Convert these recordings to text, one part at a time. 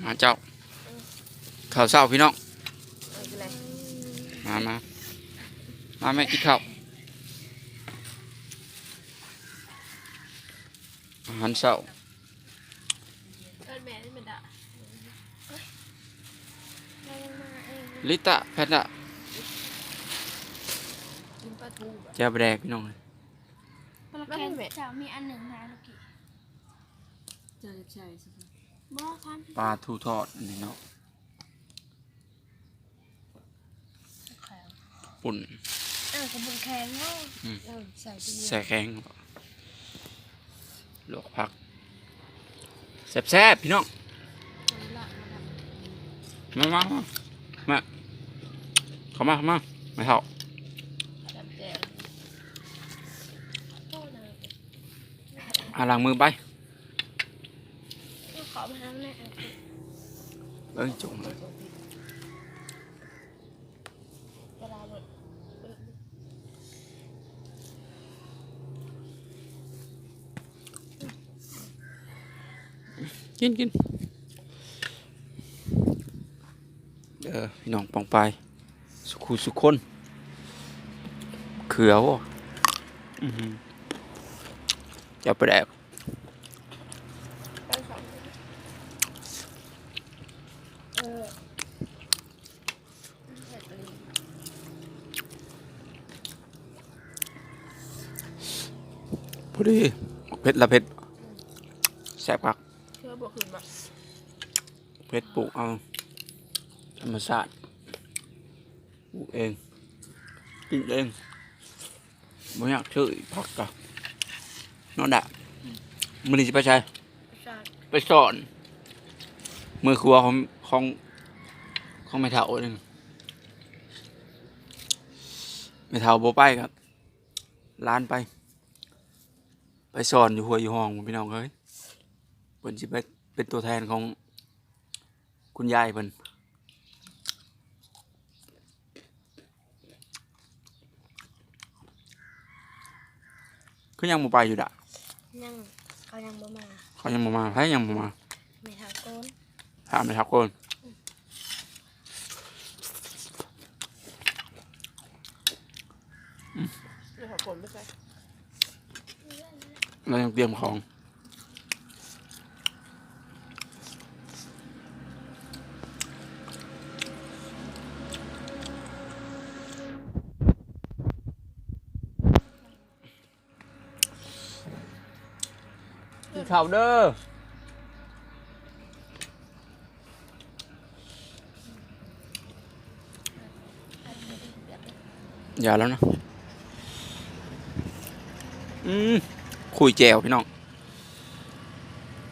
ມາເຈົ້າ ເອີ ເຂົ້າເຊົ້າພີ່ນ້ອງ ເອີ ກິນແລ້ວ ມາ ມາ ມາແມ່ກິນເຂົ້າ ອາຫານເຊົ້າ ເອີ້ນແມ່ນີ້ແມ່ນດາ ລິຕະ ແພນດາ ກິນປາທູ ແຈ່ວປາແດກພີ່ນ້ອງເອີຍ ປາແຄນເຈົ້າມີອັນໜຶ່ງນະ ລູກກີ້ ເຈົ້າຢາກໃສ່ ບໍ່ ປາທູທອດອັນນີ້ເນາະ ແຂງ ປຸ້ນ ເອີ ກະປຸ້ນແຂງເນາະ ອືມ ເອີ ໃສ່ ໃສ່ແຂງ ລວກຜັກ ແຊບໆ ພີ່ນ້ອງ ມາ ມາ ມາ ມາ ເຂົ້າມາ ເຂົ້າມາ ແມ່ເຖົ້າ ແຊບແຈ່ວ ອາ ລ້າງມືໄປ ເຂົ້າມາຫາແມ່ ເບິ່ງຈຸ່ມເລີຍ ກິນ ກິນ ເດີ ພີ່ນ້ອງປ້ອງປາຍ ສຸຂູສຸຄົນ ເຂືອ ໂອ້ ອື ແຈ່ວປາແດກ ເອີ ພໍດີ ເຜັດລະເຜັດ ແຊບຄັກ ເຄືອບໍ່ຂຶ້ນບໍ່ ເຜັດປູກເອົາ ທຳມະຊາດ ປູກເອງ ກິນເອງ ບໍ່ຢາກຊື້ອີກຜັກກະ ເນາະດາ ອືມ ມື້ນີ້ຊິໄປໃສ? ໄປສອນ ໄປສອນ ເມືອຄົວຂອງ ຂອງ ຂອງແມ່ເຖົ້ານີ້ ແມ່ເຖົ້າບໍ່ໄປກະຫຼານໄປ ໄປສອນຢູ່ຫ້ວຍຢູ່ຮ່ອງພຸ້ນ ພີ່ນ້ອງເອີຍ ເພິ່ນຊິໄປເປັນຕົວແທນຂອງ ຄຸນຍາຍເພິ່ນ ຄືຍັງບໍ່ໄປຢູ່ດະ? ຍັງ ເຂົາຍັງບໍ່ມາ ເຂົາຍັງບໍ່ມາ ໃຜຍັງບໍ່ມາ? ແມ່ເຖົ້າໂກນ ຖາມແມ່ເຖົ້າໂກນ ອືມ ແມ່ເຖົ້າໂກນໄປໃສ? ລາວຍັງຕຽມຂອງ ກິນເຂົ້າເດີ. ຢ່າແລ້ວນະ ອືມ ຄຸຍແຈ່ວພີ່ນ້ອງ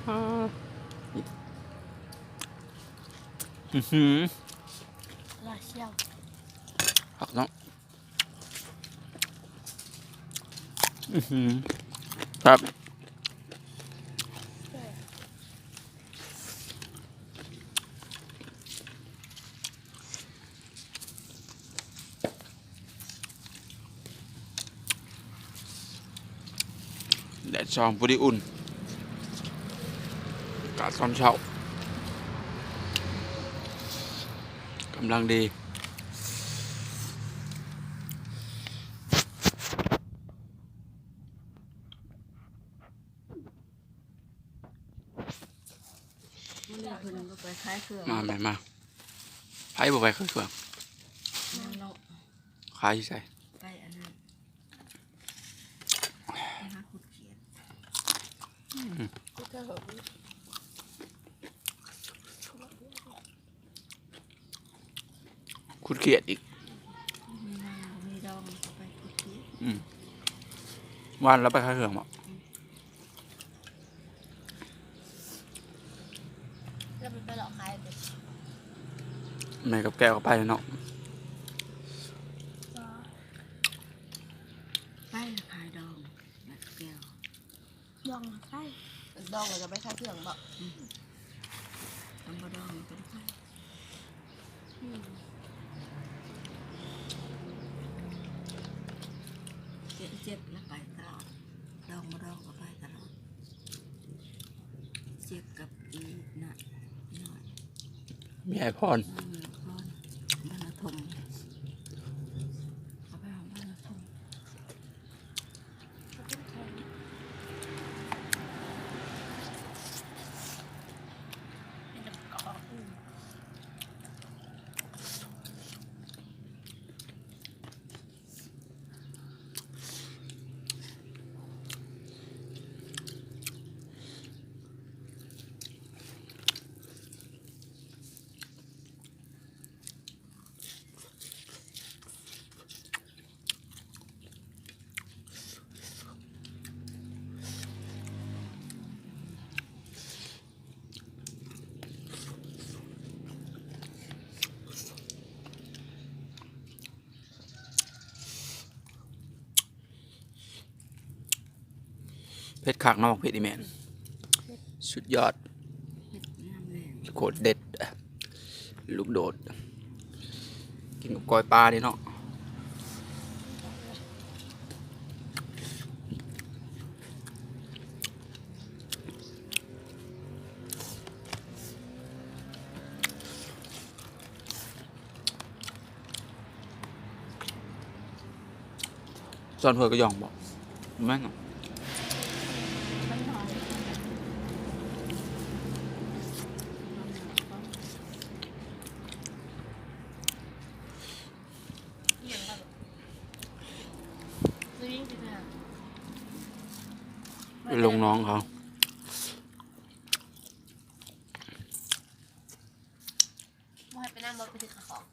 ອື ອືຫື ລາຊຽວ ຄັກເນາະ. ອືຫື ແຊບ ແດດສ່ອງພໍດີອຸ່ນ ອາກາດຕອນເຊົ້າ ກຳລັງດີ. ມື້ນີ້ເພິ່ນບໍ່ໄປຂາຍເຄື່ອງ ມາແມ່ມາ ໃຜບໍ່ໄປຂາຍເຄື່ອງ? ນາງເນາະ ຂາຍຢູ່ໃສ? ໄປອັນນັ້ນ ໄປຫາຂຸດຂຽດ ອືມ ຂຸດຂຽດອີກ ມີນາງ ມີດອງ ກໍໄປຂຸດຂຽດ ອືມ ວານລາວໄປຂາຍເຄື່ອງບໍ? ອືມ ລາວໄປເລາະຂາຍເດ ແມ່ກັບແກ້ວກໍໄປເນາະ ໄປລະຂາຍດອງ ແມ່ກັບແກ້ວ ດອງລະໄປ ດອງລະຈະໄປຂາຍເຄື່ອງບໍ? ອືມ ຄັນບໍ່ດອງລະບໍ່ໄດ້ໄປ ອືມ ເຈັບລະໄປຕະຫຼອດ ດອງບໍ່ດອງກໍໄປຕະຫຼອດ ເຈັບກັບອີນະ ອີນ້ອຍ ມີໃຫ້ພອນ ເອີ ພອນ ບ້ານນາທົ່ງ ເອົາໄປຫອມບ້ານນາທົ່ງ. ເຜັດຄັກເນາະ ເຜັດອີ່ແມ່ນ ເຜັດ ສຸດຍອດ ເຜັດງາມແລ້ວ ໂຄດເດັດ ລູກໂດດ ກິນກັບກ້ອຍປາເດ້ເນາະ. ຊ້ອນຖ້ວຍກະຫຍ່ອງບໍ? ແມ່ນເນາະ. ໄປລົງນ້ອງເຂົາ. ບໍ່ໃຫ້ໄປນຳບໍ່ ໄປຖືເອົາຂອງ.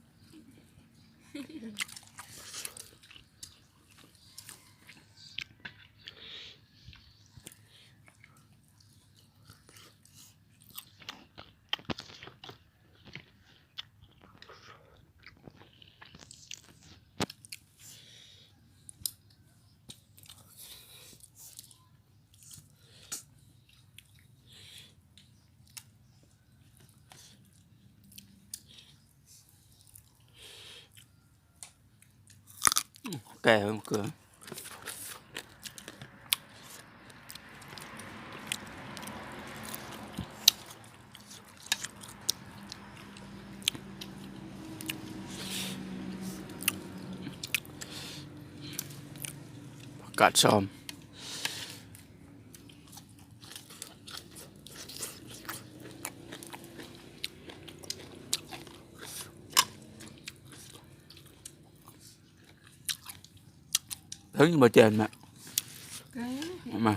ແກ່ເບິ່ງເກືອ ຜັກກາດຊອມ. ເທິງບໍ່ແຈ່ວແມ່ ເອົາມາ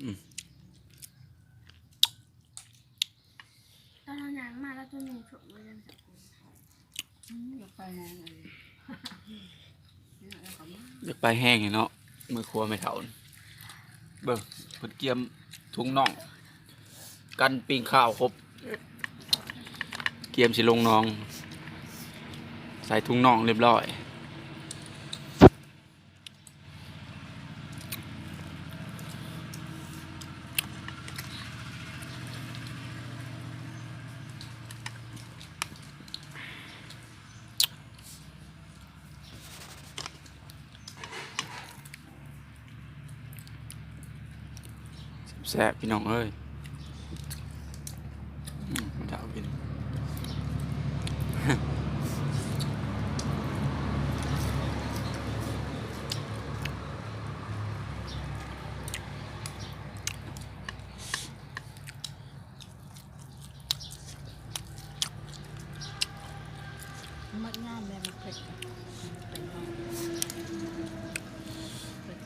ອືມ. ຕອນເຮົາຍ່າງມາແລ້ວຕົວໜຶ່ງໂຜມາເລີຍ. ອືມ ຢາກໄປແຮງເລີຍ ຢາກໄປແຮງເນາະ ມື້ຄົວແມ່ເຖົ້າ. ເບິ່ງ ເພິ່ນກຽມຖົງໜອງ ກັນປີ້ງຂ້າວຄົບ ກຽມຊິລົງໜອງ ໃສ່ຖົງໜອງຮຽບຮ້ອຍ. ແຊບໆ ພີ່ນ້ອງເອີຍ. ອືມ ມັນຖາວກິນ ມັນງາມແດ່ ມັນເຜັດ ເຜັດ ເຜັດ ເຜັດ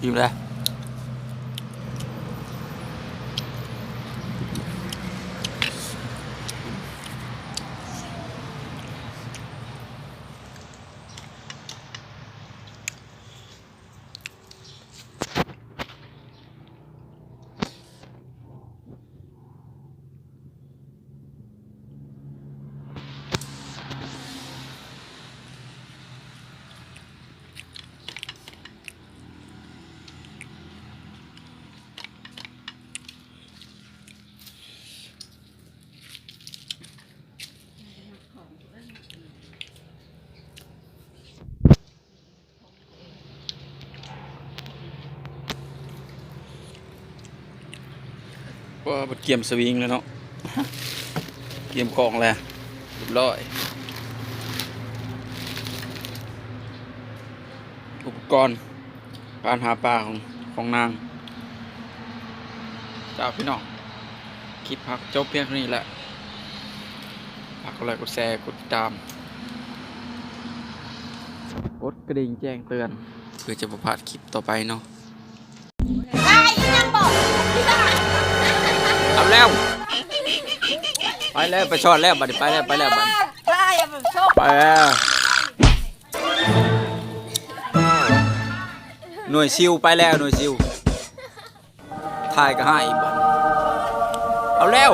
ອີ່ມແລ້ວ. ອ ກໍເພິ່ນກຽມສະວິງແລ້ວເນາະ ກຽມຂອງແລ້ວ ຮຽບຮ້ອຍ ອຸປະກອນການຫາປາຂອງ ຂອງນາງ. ເຈົ້າ ພີ່ນ້ອງ ຄລິບເຮົາກໍຈົບພຽງເທົ່ານີ້ແຫຼະ ຝາກກົດໄລ ກົດແຊ ກົດຕິດຕາມ ກົດກະດິ່ງແຈ້ງເຕືອນ ເພື່ອຈະບໍ່ພາດຄລິບຕໍ່ໄປເນາະ. ໄດ້ອີຫຍັງບອກ ເອົາແລ້ວ ໄປແລ້ວ ໄປຊອດແລ້ວ ບັດນີ້ ໄປແລ້ວ ໄປແລ້ວ ບັດນີ້ ໄດ້ ໄປແລ້ວ ໜ່ວຍຊິວໄປແລ້ວ ໜ່ວຍຊິວ ຖ່າຍກໍຫາຍອີກ ບັດນີ້ ເອົາແລ້ວ.